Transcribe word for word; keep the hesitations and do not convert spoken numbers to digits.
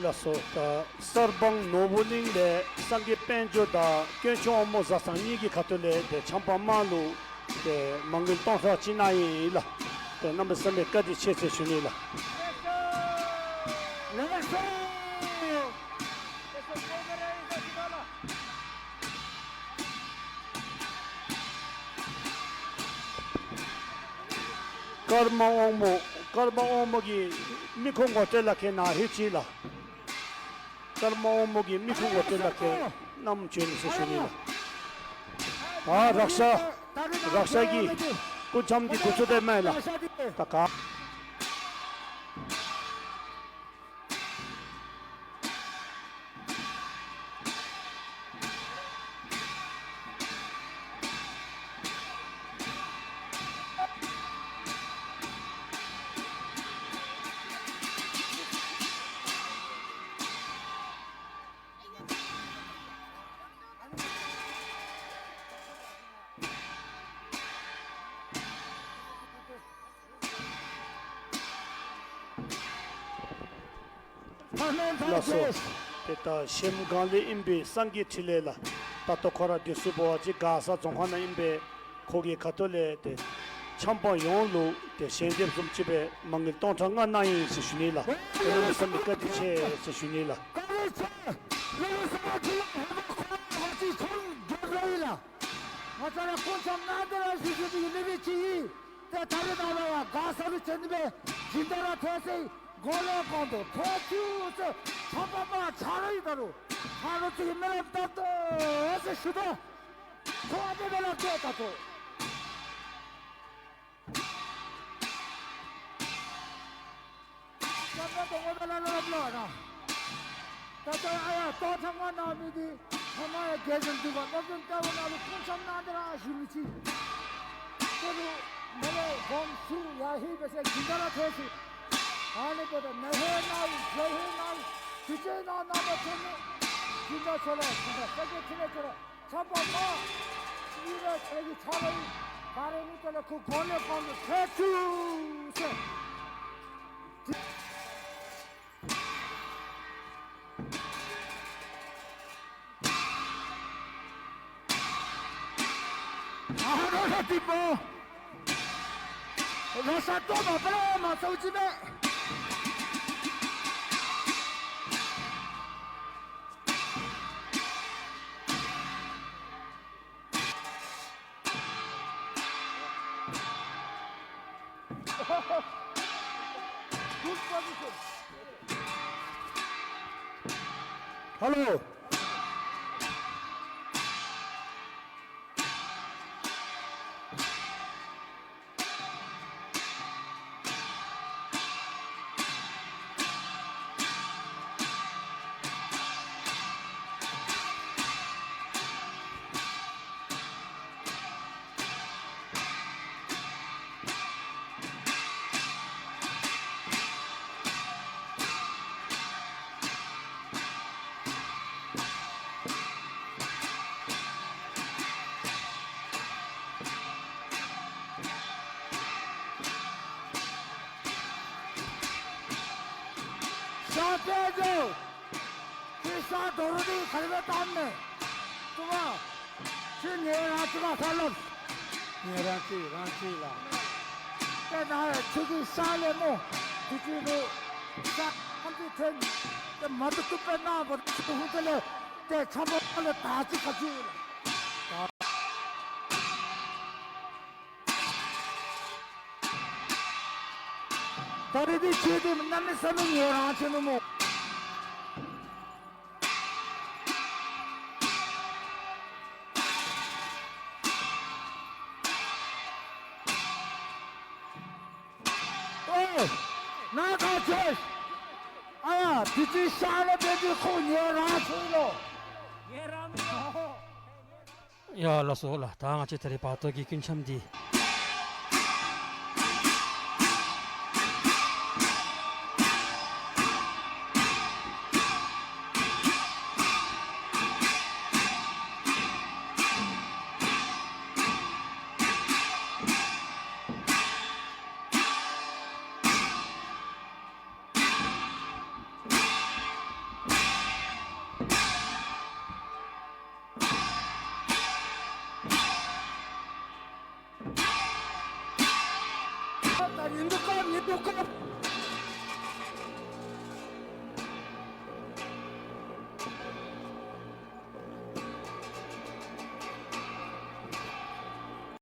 ལགས་སོ། ད་གསར་སྤང་ནོར་བུ་གླིང་ལས་སངས་རྒྱས་དཔལ་འབྱོར་དང་དཀོན་མཆོག་དབང་མོ་བཟའ་ཚང་གཉིས་ཀྱི་ཁ་ཐུག་ལས་དེ་ཆམ་པ་དམར་ལུག་དེ་མ་དངུལ་སྟོང་ཕྲག་གཅིག་གནང་ཡིན་ལ། དེ་རྣམ་པ་ཚང་མས་བཀའ་དྲིན་ཆེ་ཟེར་ཞུ་ནི་ལ། ལགས་སོ། ཀརྨ་དབང་མོ། ཀརྨ་དབང་མོ་གི་མིག་ཁོ་ངོ་སྤྲོད་ལ་ཁེལ་ན་ཧེ་ཅི་ལ། ཀརྨ་དབང་མོ་གི་མིག་ཁོ་ངོ་སྤྲོད་ལ་ཁེལ་ནམ་བྱོན་ནི་ཟེར་ཞུ་ནི་ལ། ཨ་རག་ཤ། རག་ཤ་གི་སྐུ་འཆམ་འདི་དུས་ཚོད་དེ་མེད་ལ། ད་ག་ལགས་སོ། དེ་ལྟར་གཞལམ་སྒང་ལས་ཨིན་པའི་སངས་རྒྱས་འཕྲིན་ལས་ལ། ད་ལྟ་ཁོ་རང་དེ་སུ་བོ་བ་ཅིག་མགར་ས་རྫོང་ཁག་ན་ཨིན་པའི་ཁོ་གི་ཁ་ཐུག་ལས་དེ་ཆམ་པ་ཡོངས་ལུག་དེ་ཞལ་འདེབས་སུམ་ཅུ་པའི་མ་དངུལ་སྟོང་ཕྲག་ལྔ་གནང་ཡིན་ཟེར་ཞུ་ནི་ལ། དེ་རྣམ་པ་ཚང་མས་བཀའ་དྲིན་ཆེ་ཟེར་ཞུ་ནི་ལ། བཀའ་དྲིན་ཆེ། ལུག་སོ་ཁྱི་ལ་ཧ་མ་ཁོ་ང་ཅིག་ཆུང་འགྱོ་འགྲོ་ཡིན་ལ། ང་ཚ་ལ་སྐུ་མཚམས་གནང་དེ་ར་ཞུ་ཞུ་དེ་ཡི་ལི་རི་ཅི་ཡིན། དེ་ད་རེས་ད་རེས་བ་དགའ་ས་རུ་བྱེད་འདི་བས་སྦྱིན་བདག་ར་ཐོས་སེ་མགོ་ལས་གོང་དུ་ཐོས་ཆུ་ཚོད་ཆམ་པ་མ་ཆ་ར་ཡི་ད་རུ་ཆ་རུ་ཚིག་མི་རབས་ལྟར་དུ་ཟེར་ཞུ་དོ། ཁོ་ཨ་མེ་བེ་ལ་སྐད་ད་ཐོ། ཀྱང་ད་དུང་ངོ་མ་ལ་ལ་ལ་ལ་ན། ད་ལྟ་ཨ་ཡ་ལྟོ་ཚང་མ་ན་མི་དེ་ཚང་མ་ཡ་རྒྱལ་ཞིང་འདུས་པ་སློབ་དཔོན་སྐྱ་བོ་ན་ལུ་ཕུང་ཚང་ན་འདི་ར་ཞུ་མི་ཅི། དེ་རུ་མི་ལ་སྒོམ་ཞུ་ཡ་ཧི་བེ་སེ་གི་འདི་ར་ཐོས་སི། ཨ་ནི་བོ་ད་ན་ཧེ་ན་ལུ་ཟེ་ཧེ་ན་ལུ་དུ་ཅེ་ན་ན་མ་ཐོན་ནོ། གི་འདི་ཚོ་ལ་གི་འདི་ས་ཀེ་ཚི་ལེ་ཚོ་ལ། ཆམ་པ་མ། ཡི་ར་ཆ་གི་ཆ་ར་ཡི། ག་རེ་ངུ་ཏོ་ལ་ཁུ་གོ་ལེ་གོང་དུ་ཐེ་ཆུ་སེ། ཨ་རོ་ར་ཏི་པོ། ར་ས་ཏོ་མ་པ་ར་མ་ཚོ་ཅི་མེ། Hello. ཤ་སྟག་ཚོ། ཁྱེད་ས་རྡོ་རུ་དེ་ག་རེ་བཏང་ནས། ཏུ་བ། ཁྱེད་ངས་རང་ཚུགས་ལ་ས་ལབ། ངས་རང་ཚིག་རང་ཚིག་ལ། དེ་ན་ཁྱེད་ཀྱི་ས་ལེ་མོ། དེ་ཁྱེད་རུ། ས་ཁམས་ཀྱི་ཐོན། དེ་མ་ཏུ་ཏུ་པེ་ན་བ་ཧུ་ཏེ་ལེ། དེ་ཆམ་པ་ལ་ད་ཅི་ཁ་ཅི་ལ། ད་རེ་དེ་ཆེ་དེ་གནམ་མེད་ས་མེད་ངོ་རང་ཆེ་ནུ་མོ། ཨོ། ང་ག་ཆེ། ཨ་ཡ་དེ་ཅི་ཤ་ལ་དེ་དེ་ཁོ་ངོ་རང་ཆེ་ལོ། ཡ་ལགས་སོ་ལགས། ད་ང་ཚོས་དེ་རིང་བར་དོ་གི་སྐུ་འཆམ་འདི། ཉིན་དུ་སྐབས་ཉིན་དུ་སྐབས།